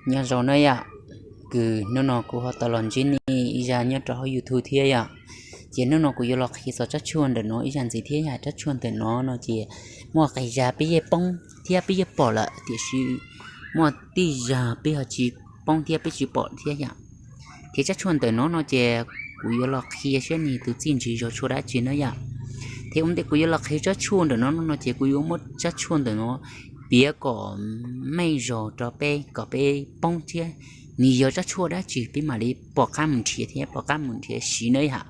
Nyob zoo na yom, kws hnub no kuv ho tau los ntsib nej ib zag nyob rau hauv YouTube thiab yom. Ces hnub no kuv yuav los qhia txog tsab tshuaj ntawm no ib zag ntxiv thiab yom. Tsab tshuaj ntawm no no ces muaj qee zag peb yeej poob thiab peb yeej pom lawm, tiam sis muaj tej zag peb ho tsis poob thiab peb tsis pom thiab yom. Thiab tsab tshuaj ntawm no no ces kuv yuav los qhia saib nws tus txiaj ntsig zog tshuaj dab tsi na yom. Thiab ua ntej kuv yuav los qhia tsab tshuaj ntawm no no ces kuv yuav muab tsab tshuaj ntawm no piav kom meej zog rau peb kom peb poob thiab nws yog tsab tshuaj dab tsi peb mam li pom qab mus nrhiav thiab pom qab mus nrhiav siv na yom.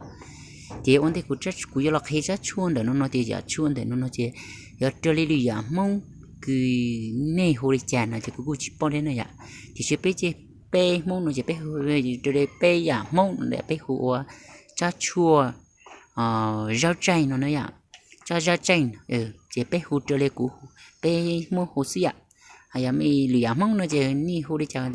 Ces ua ntej kuv yuav los qhia tsab tshuaj ntawm no no ces yam tshuaj ntawm no no ces yog raws li lwm yam Hmoob kws nej hu li cas no ces kuv kuj tsis paub thiab na yom. Tiam sis peb ces peb Hmoob no ces peb hu raws li peb yam Hmoob no peb hu ua tsab tshuaj zab tseej no na yom. Tsab zab tseej ces peb hu raws li kuv, peb Hmoob hu xwb yom. Yog lwm yam Hmoob no ces nej hu li cas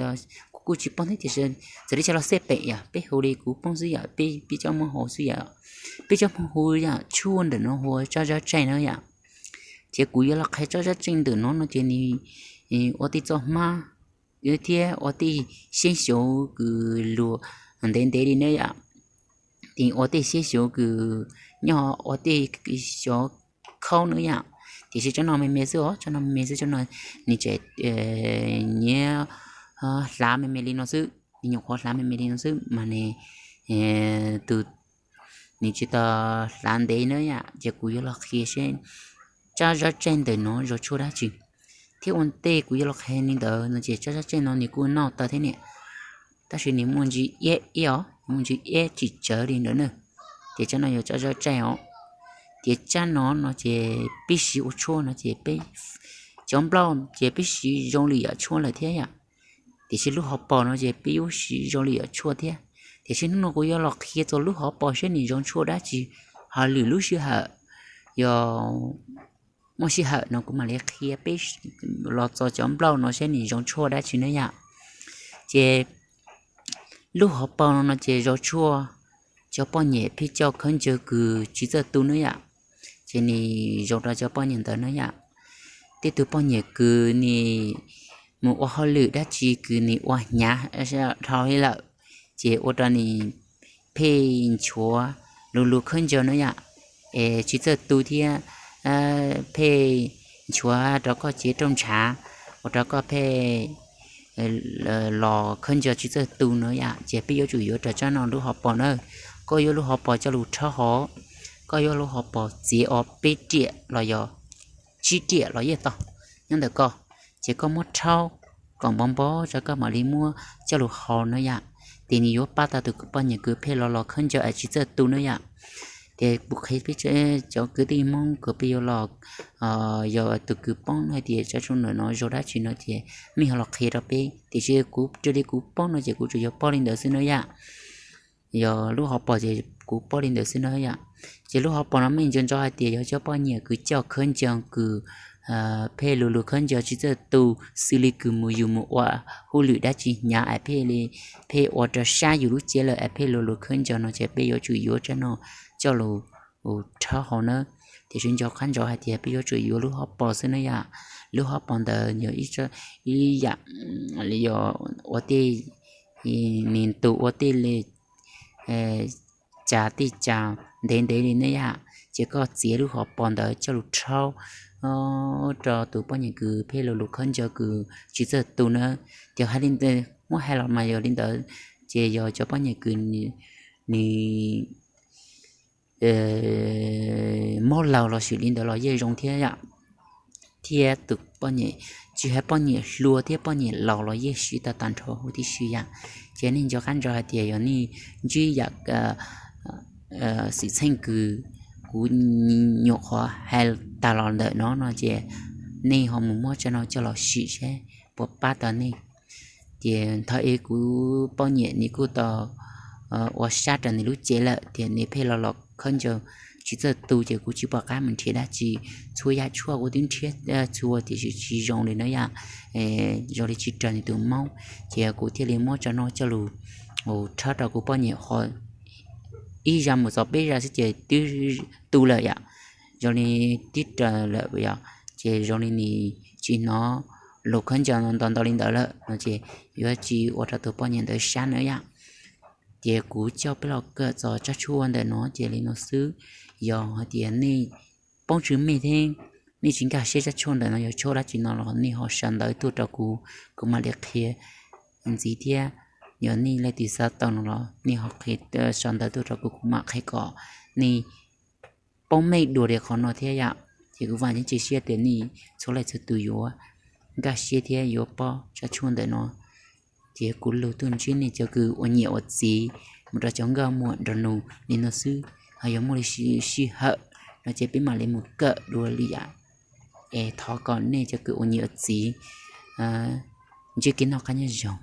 kuv kuj tsis paub thiab tiam sis txawm li cas los xij pem yom peb hu li kuv paub xwb yom, peb cov Hmoob hu xwb yom. Peb cov Hmoob hu yam tshuaj ntawm no hu ua tsab zab tseej na yom. Ces kuv yuav los qhia tsab zab tseej ntawm no no ces nws ua tej txoj hmab thiab ua tej xyeeb xyuv kws luag ntev ntev li na yom. Ces ua tej xyeeb xyuv kws nyob ua tej xyuv khaub na yom. Tiam sis tsab no me me xwb os, tsab no me me xwb, tsab no nws tseem nyiam hlav me me li no xwb, nws nyuam qhuav hlav me me li no xwb mas nws tus nws tsis tau hlav ntev na yom. Ces kuv yuav los qhia seb tsab zab tseej ntawm no zov tshuaj dab tsi. Thiab ua ntej kuv yuav los qhia li ntawd no ces tsab zab tseej no nws kuj noj tau thiab niam, tab sis nws muaj ntsis iab iab os, muaj ntsis iab tsis tsawv li ntawd na. Ces tsab no yog tsab zab tseej os. Ces tsab no no ces peb siv ua tshuaj no ces peb cov nplauj ces peb siv zoo li yam tshuaj lawm thiab yom. Tiam sis lub hauv paus no ces peb yuav siv zoo li yam tshuaj thiab. Tiam sis hnub no kuv yuav los qhia txog lub hauv paus seb nws zoo tshuaj dab tsi, ho lwm lub sij hawm yog muaj sij hawm no kuv mam li qhia peb los txog cov nplauj no seb nws zoo tshuaj dab tsi na yom. Ces lub hauv paus no no ces zoo tshuaj cov poj niam pheej coj khaub ncaws kws tsis txawj tu na yom. Ces nws zoo rau cov poj niam ntawd na yom. Tej tug poj niam kws nws mus ua hauj lwm dab tsi kws nws ua hnyav dhau li lawm, ces ua rau nws pheej nchuav luv luv khaub ncaws na yom, es tsis txawj tu thiab pheej nchuav rau koj cev rooj ntshav, ua rau koj pheej los khaub ncaws tsis txawj tu na yom. Ces peb yuav tsum yuav rau tsab no lub hauv paus na. Koj yuav lub hauv paus coj lug rhaub hauv, koj yuav lub hauv paus txiav ob peb riam los yog tsib riam los yeej tau nyob ntawm koj. Ces koj muab rhaub kom npov npov rau koj mam li muab coj lug haus na yom. Ces nws yuav pab tau tus poj niam kws pheej los los khaub ncaws es tsis txawj tu na yom. Ces kuv qhia peb cov kwv tij Hmoob kws peb yuav los yog tus kws paub hais tias tsab tshuaj ntawm no zoo dab tsi no ces mej ho los qhia rau peb. Tiam sis kuv raws li kuv paub no ces kuv tsuas yog paub li ntawd xwb na yom. Yog lub hauv paus ces kuv paub li ntawd xwb na yom. Ces lub hauv paus no meej ntsia ntsoov hais tias yog cov poj niam kws coj khaub ncaws kws pheej luv luv khaub ncaws tsis txawj tu, xws li kws mus yug mus ua hauj lwm dab tsi hnyav es pheej li pheej ua rau sab yus lub cev lawm es pheej luv luv khaub ncaws no ces peb yuav tsum yuav tsab no coj lug rhaub haus na. Tiam sis nco qab ntsoov hais tias peb yuav tsum yuav lub hauv paus xwb na yom. Lub hauv paus ntawd yog ib yam li yog ua tej, nws tus ua tej li cas tej cas ntev ntev li ne yom. Ces koj txiav lub hauv paus ntawd coj lug rhaub rau tus poj niam kws pheej luv luv khaub ncaws kws tsis txawj tu na. Ces hais li ntawd, muab hais los mas yog li ntawd, ces yog cov poj niam kws nws mob laug los sis li ntawd los yeej zoo thiab yom. Thiab tus poj niam, tsis hais poj niam hluas thiab poj niam laus los yeej siv tau tag nrho huv tib si yom. Ces nej nco qab ntsoov hais tias yog nej ntsib yam xwm txheej kws kuv nyuam qhuav hais tag los ntawm no no ces nej ho mus muab tsab no coj los sim seb puas pab tau nej. Ces thaum ub kuv poj niam nws kuj tau ua sab rau nws lub cev lawm tias nws pheej los los khaub ncaws tsis txawj tu ces kuv tsis pom qab mus nrhiav dab tsi. Txhua yam tshuaj kuv twb nrhiav txhua tiam sis tsis zoo li na yom, zoo li tsis raws nws tus mob. Ces kuv thiaj li muab tsab no coj lug rhaub rau kuv poj niam ho ib zag mus txog peb zag xwb ces twb tu lawm yom. Zoo li twb raws lawm yom, ces zoo li nws tsis hnov lus khaub ncaws no nto ntau li ntawd lawm no ces yuav tsis ua rau tus poj niam ntawd sab na yom. Ces kuv coj peb los kawm txog tsab tshuaj ntawm no ces li no xwb. Yog hais tias nej poob tsw me thiab nej tsis nkag siab tsab tshuaj ntawm no yog tshuaj dab tsi no los nej ho sau ntawv tuaj rau kuv, kuv mam li qhia ntxiv thiab. Yog nej leej twg xav tau no los nej ho sau ntawv tuaj rau kuv, kuv mam qhia kom nej poob meej dua li qhov no thiab yom. Ces kuv vam thiab cia siab tias nej txhua leej txhua tus yuav nkag siab thiab yuav paub tsab tshuaj ntawm no. Ces kuv lug tuaj ntsib nej cov kws ua niam ua txiv mus rau cov nkauj muam nraug nus li no xwb. Ho yog muaj li sij hawm no ces peb mam li mus kawm dua li yom. Es thov kom nej cov kws ua niam ua txiv ntsib kev noj qab nyob zoo.